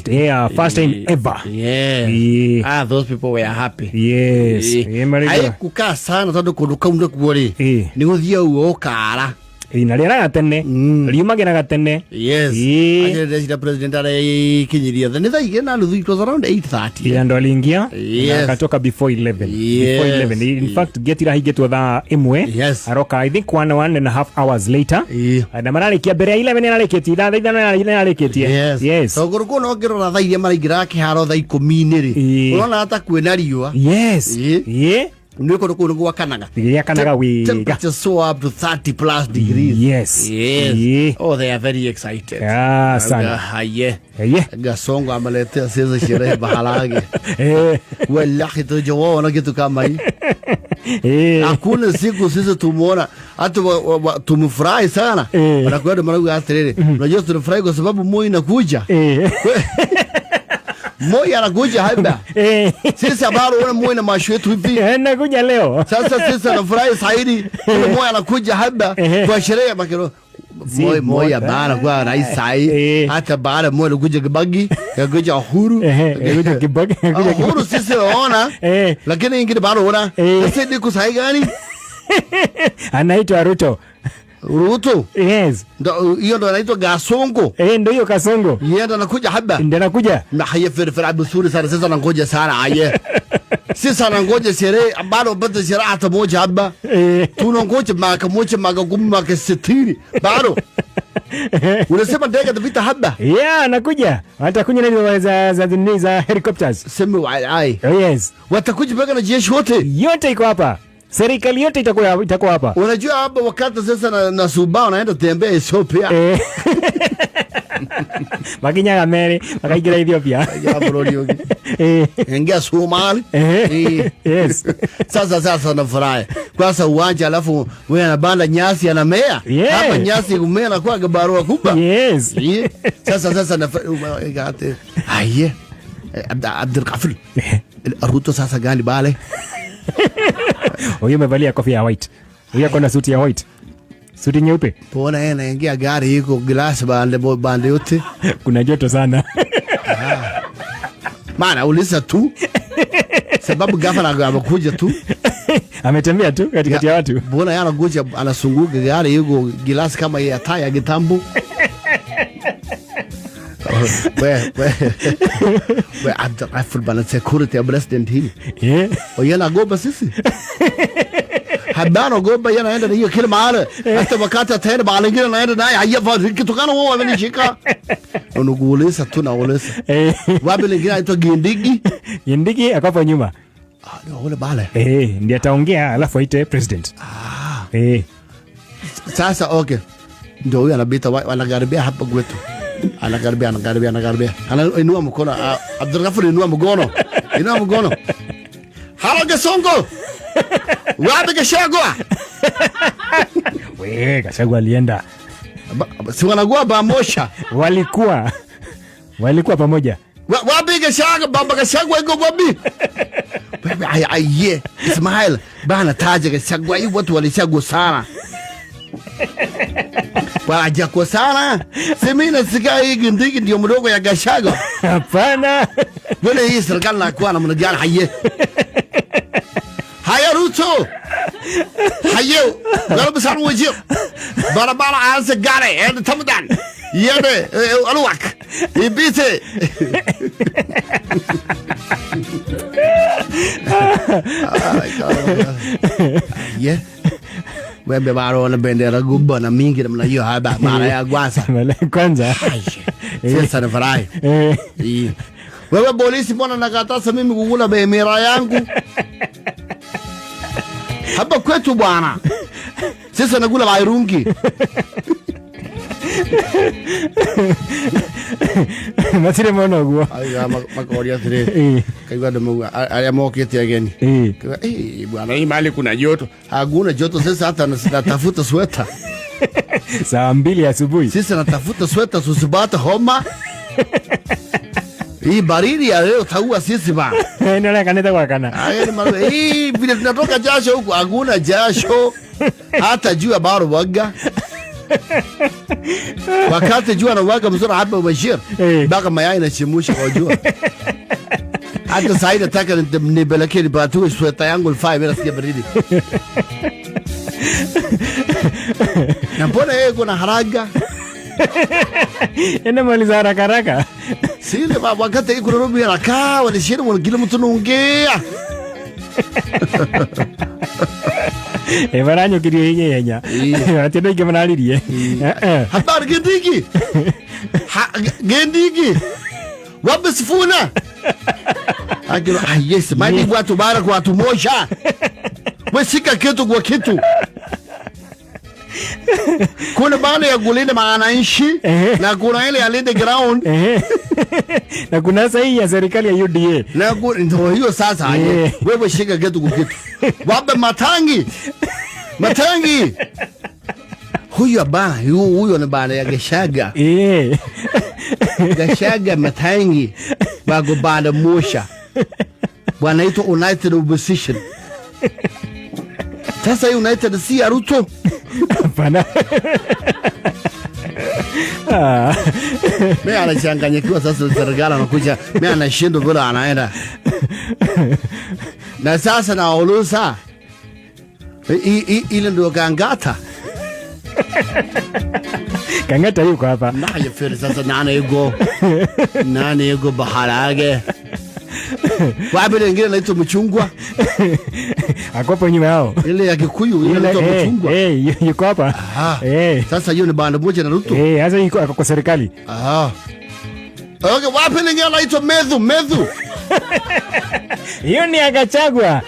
Yeah, first time ever. Yes. Yeah. Ah, those people were happy. Yes. Eh. Marĩgua. Haikukaa sana tondu kundu kau nakuo rĩ, Eh. nĩ gũthiĩ ũguo ũkara. Na rĩaraga tene, riumagĩraga tene. Yes. Eh. Actually, ndecira president arekinyiria nĩ thaa 2:30, it was around 8:30. Ile ndo aliingia na akatoka before 11. Before 11. In fact, gate irahingĩtwo thaa 1. Aroka I think one and a half hours later. Na mararĩkia mbere ya 11, nĩararĩkĩtie thaa 5 nĩararĩkĩtie. Yes. Yes. Tondũ kũndũ kũu ũngĩrora thaa iria maraingĩraga kĩharo thaa 10-inĩ rĩ, ũrona ta kwĩna riũa. Yes. Eh. Nĩ kũndũ kũu nĩ gwakanaga. Gĩakanaga wega. Temperature soar up to 30 plus degrees. Yes. Yes. Oh, they are very excited. Ah, sana. Haye. Yeah. Gasongo ameletea sisi sherehe baharage. Wallahi tujaona kitu kama hii. Hakuna siku sisi tumuona hata tumfurahi sana. Wanakwenda marauga atiriri. Unajua tunafurahi kwa sababu Moi inakuja. Moi anakuja hapa. Sisi habari uone Moi na macho yetu hivi. Anakuja leo. Sasa sisi tunafurahi zaidi. Moi anakuja hapa kwa sherehe makero. Si Moi Moi. Moi bana kwa rais sahi. Hata baada Moi alikuja Kibaki, akakuja Uhuru. Akakuja Kibaki, akakuja Kibaki. Uhuru sisi tunaona. Lakini ingine bado ona. Sasa ndiko sahi gani? Anaitwa Ruto. Ruto. Yes. Ndo hiyo ndo anaitwa Gasongo. Ndio hiyo Kasongo. Yeye ndo anakuja hapa. Ndio anakuja. Na haya fir vizuri sana, sasa nangoja sana aye. Sasa nangoja sherehe bado bado sherehe hata moja hapa. Tunangoja mwaka moja, mwaka 10, mwaka 60 bado. Unasema ndege itapita hapa? Yeah, anakuja. Watakuja na hizo za helicopters. Sema wa ai. Oh, yes. Watakuja mpaka na jeshi wote. Yote iko hapa. Serikali yote itakuwa hapa. Unajua hapa wakati sasa na Suba naenda tembea Ethiopia. Makinyaga meri, makaingira Ethiopia. Ya bro, yogi. Ingia Somali. Yes. Sasa nafurahi. Kwanza uwanja alafu wewe anabanda nyasi anamea. Hapa nyasi kumea na kwa barua kubwa. Yes. Sasa nafurahi. Aye. Abdul Ghafir. Ruto sasa gani bale? Huyu amevalia kofia ya white. Huyu ako na suti ya white. Suti nyeupe. Pona yeye anaingia gari iko glass bande yote. Kuna joto sana. Maana uliza tu. Sababu gavana amekuja tu. Ametembea tu katikati ya watu. Mbona yeye anakuja anasunguka gari iko glass kama ya taa ya kitambo. We. We Abdul Ghafur bana security ya president hii. Oye nagoba sisi. Habana goba yana enda hiyo kila mahali. Hata wakati ataenda mahali nyingine anaenda naye haifa kitu kana wao wamenishika. Unakuuliza tu na uliza. Wapi lingine anaitwa Gindigi? Gindigi akapo nyuma. Ah, ndio wale bale. Ndiye ataongea alafu aite president. Sasa okay. Ndio huyo anabita wanakaribia hapa kwetu. Anakaribia, anakaribia, anakaribia. Anainua mkono. Abdul Ghafur inua mkono. Inua mkono. Halo Gasongo. Wapi Gachagua? We, Gachagua alienda. Si wanakuwa pamoja. Walikuwa pamoja. Wapi Gachagua? Baba Gachagua iko wapi? Ay, ay, ye. Ismail, bana taja Gachagua. Hii watu walichagua sana. Waja sana. Si mimi nasikia hii Gindigi ndio mdogo ya Gachagua. Hapana. Wale hii serikali nakuwa na mnajana haye. Haya Ruto. Haye. Garabu sana wajib. Barabara aanze gare and tamadan. Yende alwak. Ibite. Yeah. Wembe baro na bendera gubba na mingi na hiyo haba mara ya kwanza. Mara ya kwanza. Sasa nafurahi. Wewe polisi mbona nakataza mimi kukula bendera yangu? Hapa kwetu bwana. Sasa nakula bairungi. Matire mono guo. Ai makoria tire. Kaigwa ndo aria mokete ageni. Kaigwa bwana hii mali kuna joto. Hakuna joto sasa hata natafuta sweta. Saa 2 asubuhi. Sasa natafuta sweta susubata homa. Hii baridi ya leo taua sisi ba. Ndio kaneta kwa kana. Ai ni malu. Vile tunatoka jasho huku hakuna jasho. Hata juu ya baro waga. Wakati jua anawaka mzuri hapa Bashir, mpaka mayai inachemusha kwa jua. Hata saa hii nataka nipeleke nipatue sweta yangu 5 bila sikia baridi. Na mbona yeye kuna haraka? Ena maliza haraka haraka. Sile wakati iko Nairobi anakaa wanashiri kila mtu anaongea. Baranyũkirie ihenya. Atĩ andũ aingĩ mararirie. Habari Kindiki. Kindiki. Wapi Sifuna? Akilo, yes, mani watu bara kwa watu moja. Weshika kitu kwa kitu. Kuna bana ya kulinda wananchi na kuna ile ya linda ground. Na kuna sasa hii ya serikali ya UDA. Na ndio hiyo sasa. Wewe shika kitu kwa kitu. Wape matangi. Matangi. Huyo bana, huyo ni bana ya Gachagua. Gachagua Matangi bago bana mosha. Wanaitwa United Opposition. Sasa United si ya Ruto. Hapana. Mimi anachanganyikiwa sasa, serikali anakuja, mimi anashindwa vile anaenda. Na sasa nauluza ile ndio Kangata. Kangata yuko hapa. Na yafiri sasa nani yuko? Nani yuko Baharage? Wapi wengine naitwa Mchungwa? Akopo nyuma yao. Ile ya Kikuyu ile inaitwa Mchungwa. Yuko hapa. Sasa hiyo ni banda moja na Ruto. Sasa yuko kwa serikali. Okay, wapi wengine naitwa Methu. Hiyo ni Gachagua.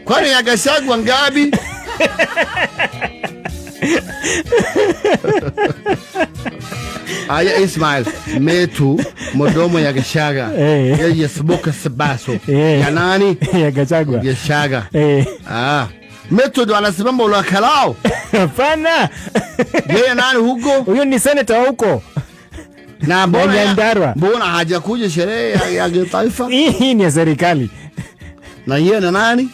Kwani ya Gachagua ngapi? Aya Ismail, Metu mdomo ya Gachagua. Yeye smoke sabaso. Ya nani? Ya Gachagua. Gachagua. Metu ndo anasimama ulakalao. Hapana. Yeye nani huko? Huyo ni senator huko. Na mbona hajakuja sherehe ya taifa? Hii ni ya serikali. Na yeye na nani?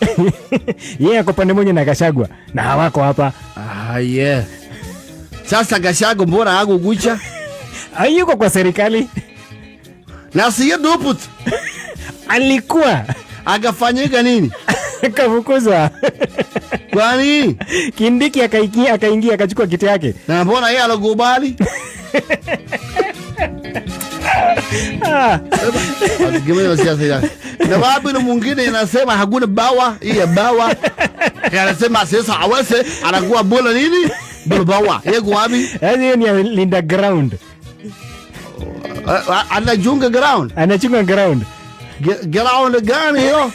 Yeye ako pande moja na Gachagua na hawako hapa. Yeah. Sasa Gachagua mbona hakukuja? Hayuko kwa serikali. Na si duput. Alikuwa akafanyika nini? Akafukuzwa. Kwa nini? Kindiki akaingia akachukua kiti yake. Na mbona yeye alikubali? Na wapi mwingine anasema hakuna bawa, hii ya bawa. Anasema sasa awese anakuwa bola nini? Bola bawa. Yeye wapi? Yaani ni linda ground. Anachunga ground. Anachunga ground. Ground gani hiyo?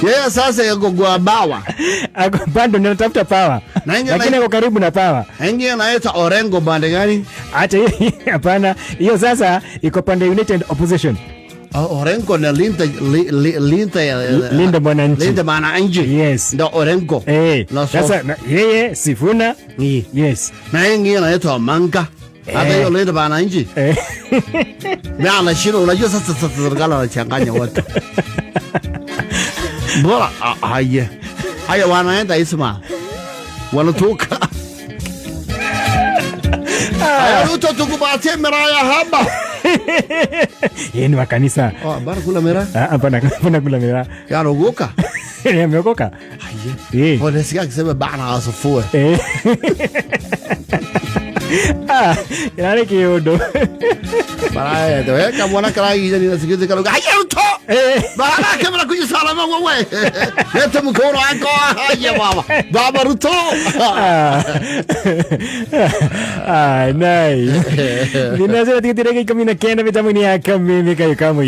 Yeye sasa yuko kwa bawa. Ako bado anatafuta power. Lakini yuko karibu na power. Ingine anaita Orengo bande gani? Acha hapana. Hiyo sasa iko pande United Opposition. Orengo na Linda Mwananchi. Linda Mwananchi. Yes. Ndio Orengo. Sasa yeye Sifuna. Yes. Na ingine anaitwa Manga. Hata hiyo Linda Mwananchi. Mimi anashindwa, unajua sasa serikali anachanganya watu. Bora haya. Haya wanaenda Isma. Wanatoka. Haya Ruto tukupatie miraya hapa. Yeye ni wa kanisa. Bara kula mira? Hapana, kula mira. Ya rogoka. Ameokoka. Haya. Pole sikia akisema bana asifue. Yale kiodo. Bara ndio kama mwana karai ni nasikiza kaluga. Haya Ruto. Bara kama kuja salama wewe. Leta mkono wako. Haya baba. Baba Ruto. Nice. Ninasema tikiti rege 19 mitambo ni ya kameme kayo kamwe.